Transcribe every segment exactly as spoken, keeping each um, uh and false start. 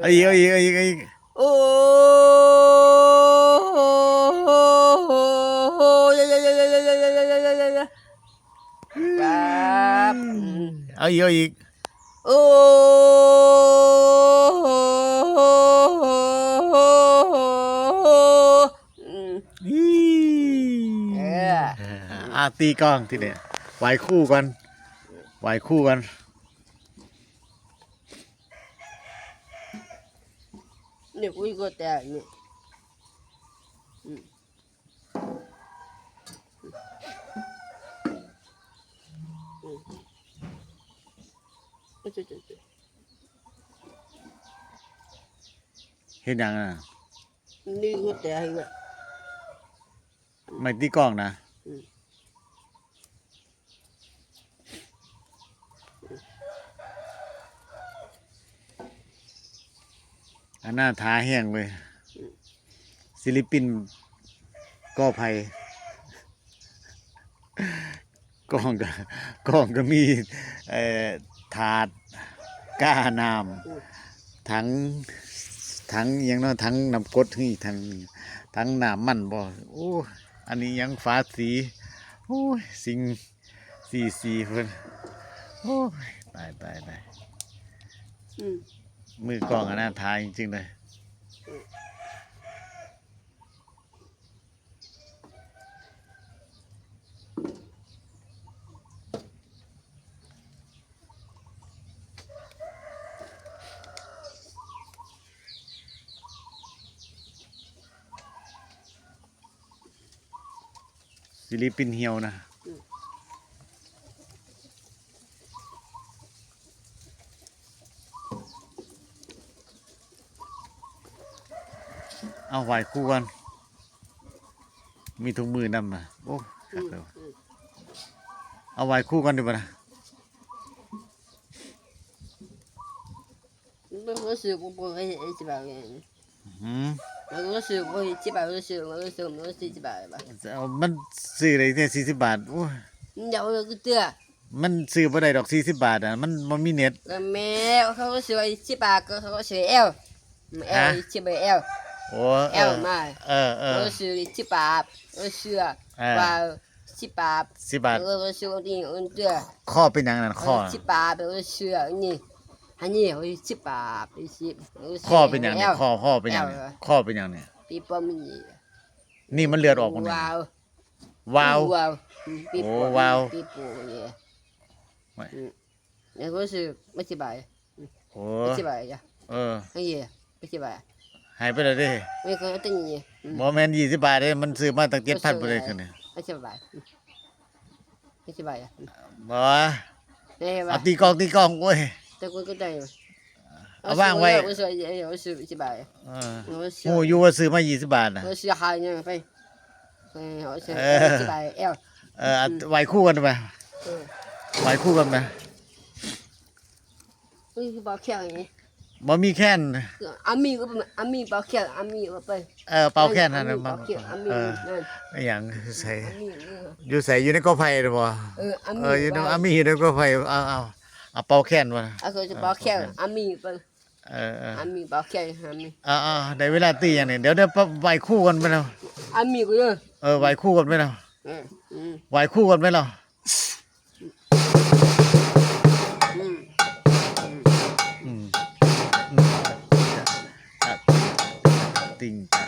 เอาอีก เอาอีก เอาอีก เอาอีก โอ้ ครับ เอาอีก เอาอีก โอ้ อืม อี เออ อ่ะ ตีกลองทีเนี้ย ไหว้ครูก่อน ไหว้ครูก่อน เนี่ย อุ้ย ก็แต่เนี่ย อืม อืม เฮ็ดหยังอ่ะ นี่ก็แต่อีกอ่ะ ไม้ตีกลองนะ อืม อันน่าท้าแฮงเว้ย ศิลปินก่อไผ่ กลองก็ กลองก็มี เอ่อ ถาด ก้าน้ำ อืม ถัง ถังอิหยังเนาะ ถังน้ำกรด เฮ้ย ถัง ถังน้ำมันบ่ โอ้ อันนี้ยังฝาสี โอ้ย สิ่ง สี สีเพิ่น โอ้ย ตาย ตาย ตาย อืม มือกลองอันน่าท้าจริงๆเลย อืม ศิลปินเหี่ยวนะ อืม เอาไหว้ครูก่อน มีถุงมือนำนะ โอ้ อืม คักเลยว่ะ อืม เอาไหว้ครูก่อนดีกว่านะ มันก็ซื้อบ่บ่ไอ้ไอ้สิบบาทเอง อืม มันก็ซื้อบ่สิบบาท ก็ซื้อ มันก็ซื้อ มันก็สี่สิบบาทบาท เอา มันซื้อได้แค่สี่สิบบาท โอ้ย มันอยากเอาเงินกูเตื้อ มันซื้อบ่ได้ดอก สี่สิบบาทอ่ะ มันบ่มีเน็ต ก็แม่เขาก็ซื้อไว้สิบบาท ก็เขาก็ซื้อแอล แอล ฮะ สิบบาท แอล โอ้ แอล เออ มา เออ เออ เขาก็ซื้อสิบบาท ก็ซื้อ เออ ว่าสิบบาท สิบบาท เออ ก็ซื้อนี่ เออ เตื้อ ข้อเป็นหยังนั่น ข้อ เออ สิบบาท เออ ซื้อนี่ อันนี้ เออ สิบบาท เออ สิบ เออ ข้อเป็นหยังเนี่ย แอล ข้อ ข้อเป็นหยังเนี่ย แอล ข้อเป็นหยังเนี่ย ปีปอมนี่ นี่มันเลือดออกบ่เนี่ย วาว วาว วาว อืม ปี โอ้ ปอม วาว ปีปอมเนี่ย ไม่ อืม แล้วก็ซื้อไม่สิบบาท โอ้ ไม่สิบบาทจ้ะ เออ ไอ้เหี้ย ไม่สิบบาท หายไปแล้วเด้ ไม่ก็ต้องอย่างเงี้ย อืม บ่แม่นยี่สิบบาทเด้ มันซื้อมาตั้งเจ็ดพัน ก็ซื้อ บ่ได้ ไง คันนี้ ไม่สิบบาท อืม ไม่สิบบาทจ้ะ อืม บ่ ไม่สิบบาท เอาตีกลอง ตีกลอง โอ้ย แต่กูก็ได้อยู่ เอาวางไว้ เอาซื้อ เอาซื้อ ไม่สิบบาท เออ เอาซื้อ ฮู้อยู่ว่าซื้อมายี่สิบบาทน่ะ เอาซื้อหายเงินไป เออ เอาซื้อ เออ ไม่สิบบาท แอล เออ เอา อืม ไหว้ครูกันไป เออ ไหว้ครูกันไป เฮ้ย เป่าแคนอย่างงี้ บ่มีแคน อามีก็เป็น อามีเป่าแคน อามีก็ไป เออ เป่าแคนนั่นน่ะ อามีเป่าแคน อามี เออ นั่น อะหยัง ใส่ อามี เออ อยู่ใส่ อยู่ในกอไผ่น่ะบ่ เออ อามี เออ อยู่ใน เป่า อามีอยู่ในกอไผ่ เอา เอา เอาเป่าแคนบ่ เอา เขาจะเป่าแคน เป่าแคน อามีไป เออ เออ อามีเป่าแคน อามี เอา เอา ได้เวลาตีหยังนี่ เดี๋ยว เดี๋ยวไหว้ครูกันไปแล้ว อามีก็เด้อ เออ ไหว้ครูกันไปแล้ว เออ อืม ไหว้ครูกันไปแล้ว อืม อืม อืม อืม ติงกะ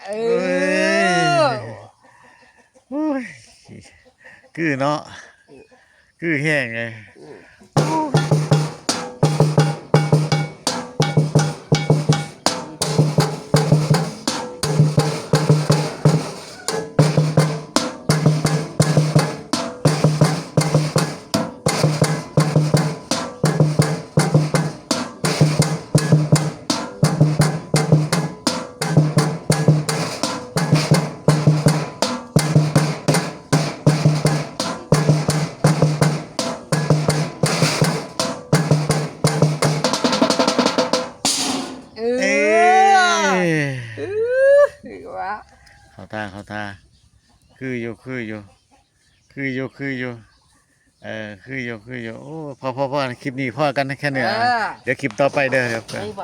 เอ เอ้ อ โอ้ย คือเนาะ คือแฮงเลย อืม คือว่า เขาท่าเขาท่า คืออยู่คืออยู่ คืออยู่คืออยู่ เออ คืออยู่คืออยู่ โอ้ พอพอพอคลิปนี้พอกันแค่นี้นะ เออ เดี๋ยวคลิปต่อไปเด้อครับ ไอ้บอก